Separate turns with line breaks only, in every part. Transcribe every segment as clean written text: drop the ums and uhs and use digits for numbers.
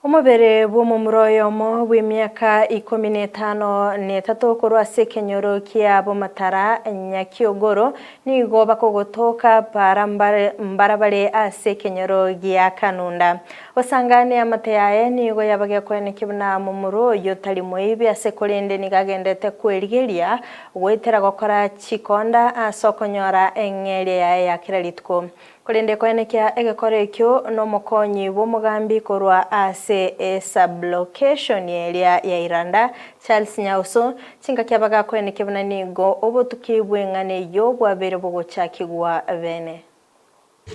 Omobere bw'omomura oyomo bw'emiaka ikomi na etano na etato korwa ase ekenyoro kia Bomatara, Nyakiogoro, nigo bakogotoka para mbarabare ase ekenyoro gia Kanunda. Gosangania amate yaye nigo yabagekoenekia buna momura oyio tari moibi ase korende nigo agendete kwerigeria goetera gokora chikonda ase okonyora eng'eria yaye ya kera rituko. Korende koenekia egekoro ekio nomokonyi bw'omogambi korwa ase esublocation eria ya Iranda, Charles Nyauso, chingaki abagakoenekia buna nigo obotuki bw'eng'ana eyio bwabeire bogochakigwa bene.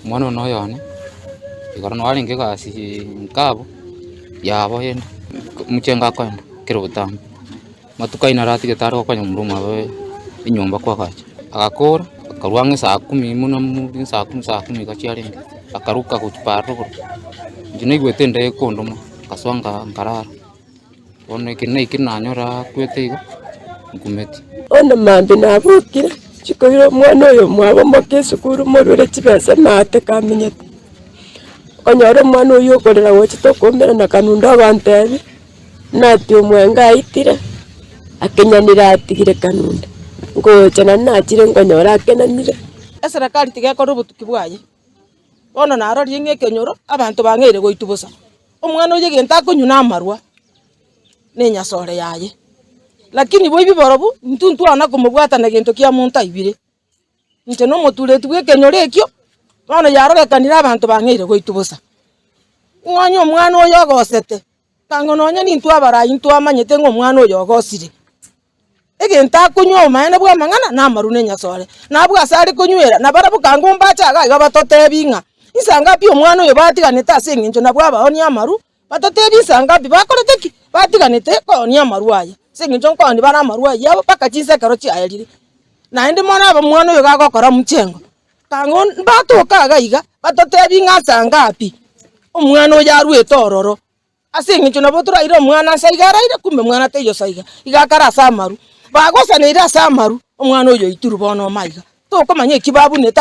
Omwana one oyone, igoro noo arenge egasi nkabu, yabo ende, omochengo akoenda kera obotambe. Amatuko ayio naro atigete are gokonya momura omwabo enyomba koagacha. Agakora, akarwa ang'e saa kumi buna saa kumi saa kumi iga chiarenge, akaruka gochia paaro rogoro. Inche naigwete enda ekondoma, nkasoa nka nkarara, bono ekero naikire nanyora akwete iga, nkumeti.
Bono mambia nabokire, chikoira omwana oyo omwabo omoke esukuru morwere chibesa maate kamenyete. Okonyora omwana oywo okorera gocha tokomerana kanunda ogontebia, nati omwenga aitire, akenyanire atigire kanunda, ngocha naende nachire nkonyora akenanire.
Eserekari tiga ekore obotuki bwaye, bono narorire ng'a ekenyoro abanto bang'eire goitwa bosa. Omwana oyo egento akonywa na amarwa, na enyasore yaye, lakini boibi borobwo intwe ntwana komobwata na gento kia monto aibire. Inche nomotureti bw'ekenyoro ekio, bono yarorekanire abanto bang'eire goitwa bosa. Ng'a onye omwana oyo ogosete, kang'o nonye nintwe abarai ntwamanyete ng'a omwana oyo ogosire. Egento akonywa obomaene bw'amang'ana namaru na enyasore, na abwo ase are konywera, nabarabwo kang'o mbache iga iga batotebi ng'a insa ngapi omwana oyo batiganete ase eng'encho nabwo abaonia amaru, batotebi insa ngapi bakorete ki? Batiganete koonia amaru aya, ase eng'encho nkooni bare amaru ayio abo mpaka chinsa ekero chiaerire. Naende mono abe omwana oyo gagokora omochengo, kang'o mbatoka iga iga, batotebi ng'a nsa ngapi omwana oyo arwete ororo. Ase eng'encho nabo toraire omwana ase aiga araire, kumbe mwana taiyo ase aiga, iga akare ase amaru. Bagosaneire ase amaru, omwana oyo oitirwe bono ime aiga. Tokomanya eki babunete.